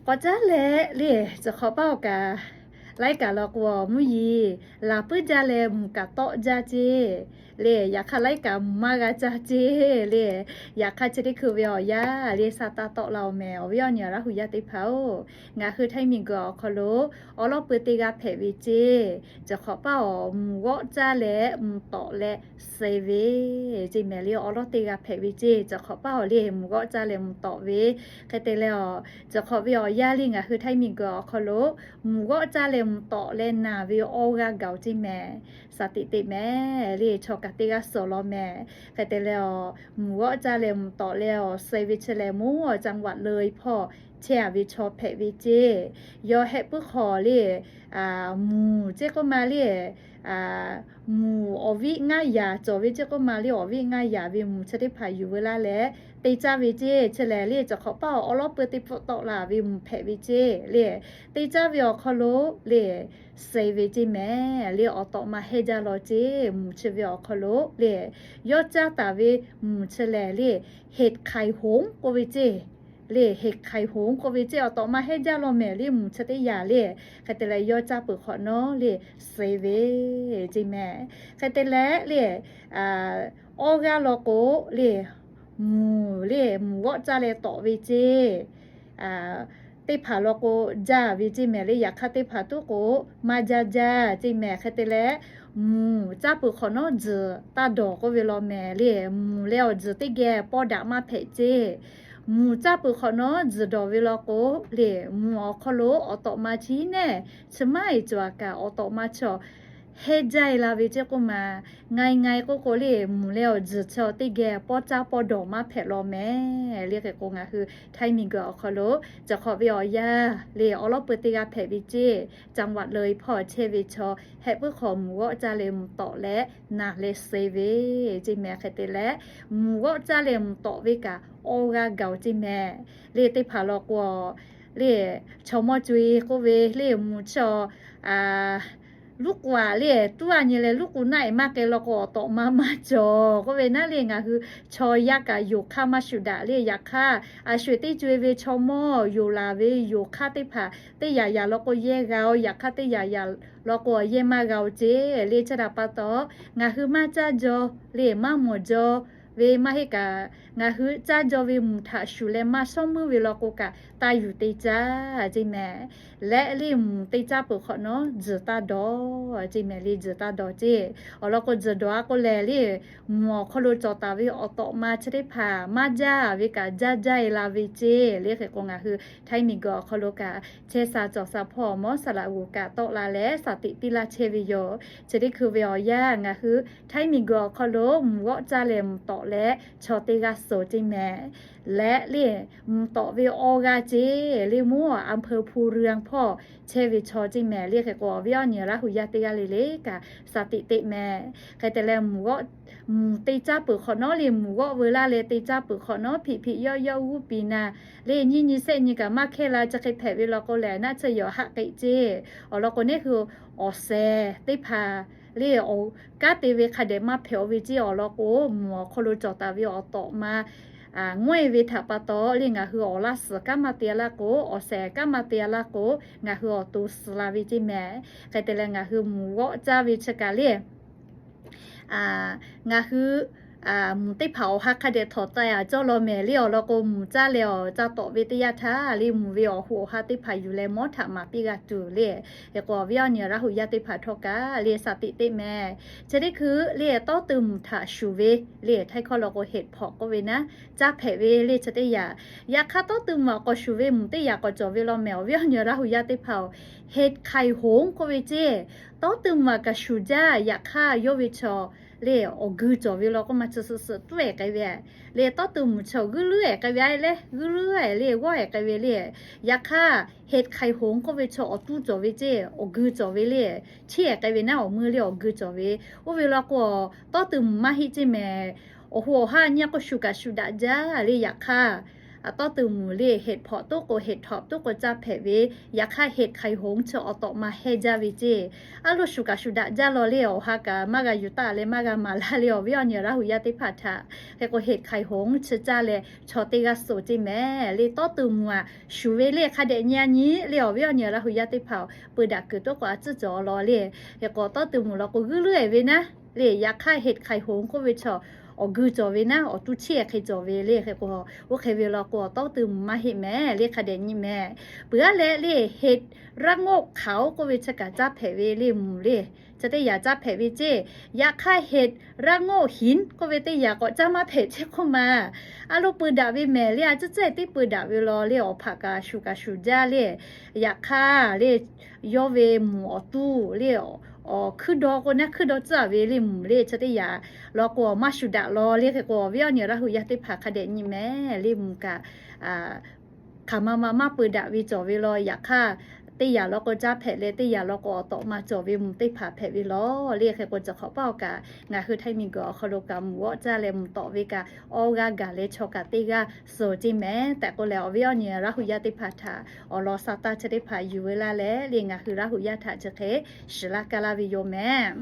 K'awꞈ caˉ leh le, cawˬ hk'awꞈ paˇ awˬ kaꞈ laiˉ kaꞈ law k'o, mvuhˇ yeˬ laˬ puiˉ jaˇ leh mvuhˬ kaꞈ tawˆ jaˇ ceˇ le. Yaꞈ hk'aˇ laiˉ kaꞈ mvuhˬ maˇ g'a caˇ ceˇ le. Yaꞈ hk'aˇ chi teˇ hkui ve awˬ yanˇ le, sa taˇ tawˆ la-oˬ mehˍ. Awˬ viˉ awˬ nyi Laˇ hu yaˇ teˇ hpaˍ-oˬ, ngaˬ hui Htaiˇ miˬguiˬ awˬ hk'aw lo awˉ lawˉ pui teˇ g'aˇ hpehꞈ ve ceˇ. Cawˬ hk'awꞈ paˇ awˬ mvuhˬ g'awˆ caˇ leh mvuhˬ tawꞈ leh suh ve ceˇ mehˍ le. Awˉ lawˉ teˇ g'aˇ hpehꞈ ve ceˇ. Cawˬ hk'awꞈ paˇ awˬ le mvuhˬ g'awˆ caˇ leh mvuhˬ tawꞈ ve. Hk'e te leh, cawˬ hk'awꞈ ve awˬ yanˇ le, ngaˬ hui Htaiˇ miˬguiˬ awˬ hk'aw lo mvuhˬ g'awˆ caˇ leh mvuhˬ tawꞈ leh naˬ ve awˇ g'aˇ gaˬ-oˬ ceˇ mehˍ. Shaˍ tiꞈ teꞈ mehˍ le. Chaw kaꞈ teˇ g'aˇ suhˍ law mehˍ. Hk'e te leh, mvuhˬ g'awˆ caˇ leh mvuhˬ tawꞈ leh awˬ suh ve chi lehˬ, mvuhˇ awˬ จังหวัดเลย hpawˇ chehˇ-a ve chaw hpehꞈ ve ceˇ. Yawˇ hehˆ puiˉ hk'aw le, mvuhˬ ceˇ k'oˆ ma le, mvuhˬ awˬ viˉ ngaˇ yaˍ cawˬ ve ceˇ k'oˆ ma le. Awˬ viˉ ngaˇ yaˍ ve mvuhˬ chi teˇ hpaˍ yuˬ veu laˇ leh te caˇ ve ceˇ. Chi lehˬ le, cawˬ hk'awꞈ paˇ awˬ awˉ lawˉ pui teˇ pfuhˆ tawˆ la ve mvuhˬ hpehꞈ ve ceˇ le. Te caˇ ve awˬ hk'aw lo le, suh ve ceˇ mehˍ le. Awˬ tawꞈ ma hehˇ jaˇ law ceˇ. Mvuhˬ chi ve awˬ hk'aw lo le, yawˇ caˇ taˍ ve mvuhˬ chi lehˬ le, เห็ดไข่หงส์ k'oˆ ve ceˇ le. เห็ดไข่หงส์ k'oˆ ve ceˇ. Awˬ tawꞈ ma hehˇ jaˇ law mehˍ le, mvuhˬ chi teˇ yanˇ le. Hk'e te leh yawˇ caˇ peuˬ hk'awꞈ nawˉ le, suh ve ceˇ mehˍ. Hk'e te leh le, awˇ g'aˇ law k'o le, mvuhˬ le, mvuhˬ g'awˆ caˇ leh tawꞈ ve ceˇ. Teˇ hpaˍ law k'o, jaˇ ve ceˇ mehˍ le. Yaꞈ hk'aˇ teˇ hpaˍ tuˉ k'o, maˇ jaˇ jaˇ ceˇ mehˍ. Hk'e te leh, mvuhˬ caˇ peuˬ hk'awꞈ nawˉ tzuhˬ taˇ dawˬ k'oˆ ve law mehˍ le. Mvuhˬ leh awˬ tzuhˬ teˇ geh pawˇ daꞈ maˇ hpehꞈ ceˇ. Mvuhˬ caˇ peuˬ hk'awꞈ nawˉ tzuhˬ dawˬ ve law k'o le, mvuhˬ awˬ hk'aw lo awˬ tawꞈ ma chi neˇ chi maˇ heˍ cawˬ-a kaꞈ, awˬ tawꞈ ma chaw hehˇ jaˇ-e la ve ceˇ k'oˆ ma. Ngai ngai k'oˆ k'o le, mvuhˬ leh awˬ tzuhˬ chaw teˇ geh pawˇ caˇ pawˇ dawˬ maˇ hpehꞈ law mehˍ le. Hk'e k'o, ngaˬ hui Htaiˇ miˬguiˬ awˬ hk'aw lo cawˬ hk'awꞈ ve awˬ yanˇ le, awˉ lawˉ pui teˇ g'aˇ hpehꞈ ve ceˇ. จังหวัดเลย hpawˇ chehˇ ve chaw hehˆ puiˉ hk'aw mvuhˬ g'awˆ caˇ leh mvuhˬ tawꞈ leh naˬ leh suh ve ceˇ mehˍ. Hk'e te leh, mvuhˬ g'awˆ caˇ leh mvuhˬ tawꞈ ve kaꞈ awˇ g'aˇ gaˬ-oˬ ceˇ mehˍ le. Teˇ hpaˍ law k'o le, chaw mawˇ co-e k'oˆ ve le, mvuhˬ chaw luˉ k'oˍ-a le, tuˉ-a nyi leh luˉ k'oˍ naˆ-e maˇ k'ai law k'o, awˬ tawꞈ ma maˇ cawˬ k'oˆ ve naˉ le. Ngaˬ hui chaw yaˇ kaꞈ yonˍ hk'aˇ maˇ shuˍ daꞈ le. Yaꞈ hk'aˇ, a sho-eˬ teˇ co-e ve chaw mawˇ yonˍ laˬ ve yonˍ hk'aˇ teˇ hpaˍ teˇ yaꞈ yaꞈ law k'o yehˇ g'a-oˬ. Yaꞈ hk'aˇ teˇ yaꞈ yaꞈ law k'o yehˇ maˇ g'a-oˬ ceˇ le. Chi htaꞈ pa taw, ngaˬ hui maˇ caˇ jaw le, maˇ mawˬ jaw ve maˇ heˆ kaꞈ, ngaˬ hui caˇ jaw ve mvuhˬ htaꞈ shuˍ leh maˇ shawˉ meuˇ ve law k'o kaꞈ, taˇ yuˬ te caˇ ceˇ mehˍ. Leh le, mvuhˬ te caˇ peuˬ hk'awꞈ nawˉ tzuhˬ taˇ dawˬ ceˇ mehˍ le. Tzuhˬ taˇ dawˬ ceˇ. Awˬ lawn k'o, tzuhˬ dawˬ-a k'o lehˬ le, mvuhˬ awˬ hk'aw lo cawˬ taˍ ve awˬ tawꞈ ma chi teˇ hpaˍ maˇ jaˇ ve kaꞈ jaˇ jaˇ-e la ve ceˇ le. Hk'e k'o, ngaˬ hui Htaiˇ miˬguiˬ awˬ hk'aw lo kaꞈ chehˇ sha cawˬ sha hpawˇ mawˇ saˍ laꞈ g'oˍ kaꞈ tawˆ la leh shaˍ tiꞈ piˇ laˇ chehˇ ve yoˬ. Chi teˇ hkui ve awˬ yanˇ, ngaˬ hui Htaiˇ miˬguiˬ awˬ hk'aw lo mvuhˬ g'awˆ caˇ leh mvuhˬ tawꞈ leh chaw teˇ g'aˇ suhˍ ceˇ mehˍ. Leh le, mvuhˬ tawꞈ ve awˇ g'aˇ ceˇ le, mvuhˬ อำเภอภูเรือง hpawˇ chehˇ ve chaw ceˇ mehˍ le. Hk'e k'o, awˬ viˉ awˬ nyi Laˇ hu yaˇ teˇ g'aˇ le le kaꞈ shaˍ tiꞈ teꞈ mehˍ. Hk'e te leh, mvuhˬ g'awˆ, mvuhˬ te caˇ peuˬ hk'awꞈ nawˉ le, mvuhˬ g'awˆ veu laˇ leh te caˇ peuˬ hk'awꞈ nawˉ, hpiꞈ hpiꞈ yawˆ yawˆ g'uˇ piˍ na le, nyiˇ nyi shehˆ nyi kaꞈ maˇ hkehˇ la. Chi hk'e hpehꞈ ve law k'o lehˬ, naˆ tsuhˇ yawˬ haˆ k'eꞈ ceˇ. Awˬ lawn k'o, neˇ hui awˬ shehˍ teˇ hpaˍ le, awˬ kanˉ te ve hk'a dehꞈ maˇ hpehꞈ-o ve ceˇ. Awˬ lawn k'o, mvuhˬ awˬ hk'aw lo cawˬ taˍ ve awˬ tawꞈ ma ngawˇ-e ve htaꞈ pa taw le, ngaˬ hui awˬ laˇ suhˍ kanˉ maˇ te-a laˇ k'o, awˬ shehˍ kanˉ maˇ te-a laˇ k'o, ngaˬ hui awˬ to suh la ve ceˇ mehˍ. Hk'e te leh, ngaˬ hui mvuhˬ g'awˆ caˇ ve chi kaꞈ le, ngaˬ hui mvuhˬ teˇ hpaˍ awˬ ha hk'a dehꞈ htawnˍ taiˍ-a cawˇ law mehˍ le. Awˬ lawn k'o, mvuhˬ caˇ leh awˬ ca tawꞈ ve teˇ yanˇ htaˇ le, mvuhˬ ve awˬ hoꞈ awˬ ha teˇ hpaˍ yuˬ leh mawˉ htaꞈ maˍ piˇ g'a tuˬ le. Hk'e k'o, awˬ viˉ awˬ nyi Laˇ hu yaˇ teˇ hpaˍ htawˇ kaꞈ le shaˍ tiꞈ teꞈ mehˍ. Chi teˇ hkui le, tawˉ teu mvuhˬ htaꞈ shuˍ ve le, Htaiˇ hkawˇ law k'o เห็ดเผาะ k'oˆ ve naˉ, caˇ hpehꞈ ve le chi teˇ yanˇ. Yaꞈ hk'aˇ, tawˉ teu mvuhˬ-aꞈ k'awꞈ shuˍ ve mvuhˬ teˇ yanˇ k'awꞈ cawˬ ve law mehˍ. Awˬ viˉ awˬ nyi Laˇ hu yaˇ teˇ hpaˍ-oˬ, เห็ดไข่หงส์ k'oˆ ve ceˇ. Tawˉ teu mvuhˬ-aꞈ kaꞈ shuˍ jaˇ. Yaꞈ hk'aˇ, yawˇ ve chaw le awˬ geu cawˬ ve law k'oˆ ma, chi suhˍ suhˍ tuˉ-ehˍ k'ai ve le. Tawˉ teu mvuhˬ chaw g'uiˇ luiˉ-ehˍ k'ai ve a leh, g'uiˇ luiˉ-ehˍ le, g'awˇ-ehˍ k'ai ve le. Yaꞈ hk'aˇ, เห็ดไข่หงส์ k'oˆ ve chaw awˬ tuˉ cawˬ ve ceˇ, awˬ geu cawˬ ve le. Chiˇ-ehˍ k'ai ve naˉ, awˬ meuˇ le awˬ geu cawˬ ve. Oˇ ve law k'o, tawˉ teu mvuhˬ maˇ heˆ ceˇ mehˍ. Awˬ hoꞈ awˬ ha nyi k'o shuˍ kaꞈ shuˍ daꞈ jaˇ le. Yaꞈ hk'aˇ, tawˇ tuˬ muˬ le เหตุผล toˆ k'o เหตุผล toˆ k'o caˇ hpehꞈ ve, yaꞈ hk'aˇ เหตุ ไขหง chi awˬ tawꞈ ma heh jaˇ ve ceˇ. Aˉ lo shuˍ kaꞈ shuˍ daꞈ jaˇ law le, awˬ ha kaꞈ maˇ g'a yuˬ taˆ leh maˇ g'a maˍ laˇ le, awˬ viˉ awˬ nyi Laˇ huˍ yaˇ teˇ hpaˍ htaꞈ. Hk'e k'o เหตุ ไขหง chi caˇ leh chaw teˇ g'aˇ suh ceˇ mehˍ le. Tawˇ tuˬ muˬ aꞈ shuˍ ve le hk'a dehꞈ nyi a nyi le, awˬ viˉ awˬ nyi Laˇ huˍ yaˇ teˇ hpaˍ-oˬ, peu daꞈ kuiˬ toˆ k'o a tcuhˉ cawˬ law le. Hk'e k'o tawˇ tuˬ muˬ law k'o g'uiˇ luˉ-e ve naˉ le, yaꞈ hk'aˇ เหตุ ไขหง k'oˆ ve chaw awˬ gui cawˬ ve naˉ, awˬ tu chiˇ hk'e cawˬ ve le. Hk'e k'o oˇ hk'e ve law k'o tawˇ tuˬ muˬ maˇ heˆ mehˍ le, hk'a dehꞈ nyi mehˍ. Peuˬ aˉ leh le เหตุ รากเหง้า เขา k'oˆ ve chi kaꞈ caˇ hpehꞈ ve le, muˬ le chi teˇ yanˇ caˇ hpehꞈ ve ceˇ. Yaꞈ hk'aˇ เหตุ รากเหง้า หิน k'oˆ ve teˇ yanˇ k'awꞈ caˇ maˇ hpehꞈ ceˇ k'oˆ ma. Aˉ lo peu daꞈ ve mehˍ le, a tcuhˉ tcuhˉ tiˉ peu daꞈ ve law le, awˬ hpaꞈ kaꞈ shuˍ kaꞈ shuˍ jaˇ le. Yaꞈ hk'aˇ le yawˇ ve muˬ awˬ tu le, awˬ hkuiˇ daw k'o naˉ hkuiˇ daw tcuhˉ ve le, muˬ le chi teˇ yanˇ law k'o maˇ shuˍ daꞈ law le. Hk'e k'o awˬ viˉ awˬ nyi Laˇ huˍ yaˇ teˇ hpaˍ hk'a dehꞈ nyi mehˍ le, muˬ kaꞈ hk'aˬ ma ma maˇ peu daꞈ ve cawˬ ve law. Yaꞈ hk'aˇ teˇ yanˇ law k'o caˇ hpehꞈ leh teˇ yanˇ law k'o awˬ tawꞈ ma cawˬ ve muˬ teˇ hpaˍ hpehꞈ ve law le. Hk'e k'o chi hk'awꞈ paˇ awˬ kaꞈ ngaˬ hui htaiˇ miˬ guiˬ awˬ hk'aw lo kaꞈ muˬ g'awˆ caˇ leh muˬ tawꞈ ve kaꞈ awˇ g'aˇ gaˬ leh chaw kaꞈ teˇ g'aˇ suh ceˇ mehˍ tehꞈ k'oˆ leh, awˬ viˉ awˬ nyi Laˇ huˍ yaˇ teˇ hpaˍ htaꞈ awˬ lawn sa taˇ chi teˇ hpaˍ yuˬ ve laˇ leh le, ngaˬ hui Laˇ huˍ yaˇ htaꞈ chi hk'e shiˍ laˇ kaˇ laˇ ve yoˬ mehˍ.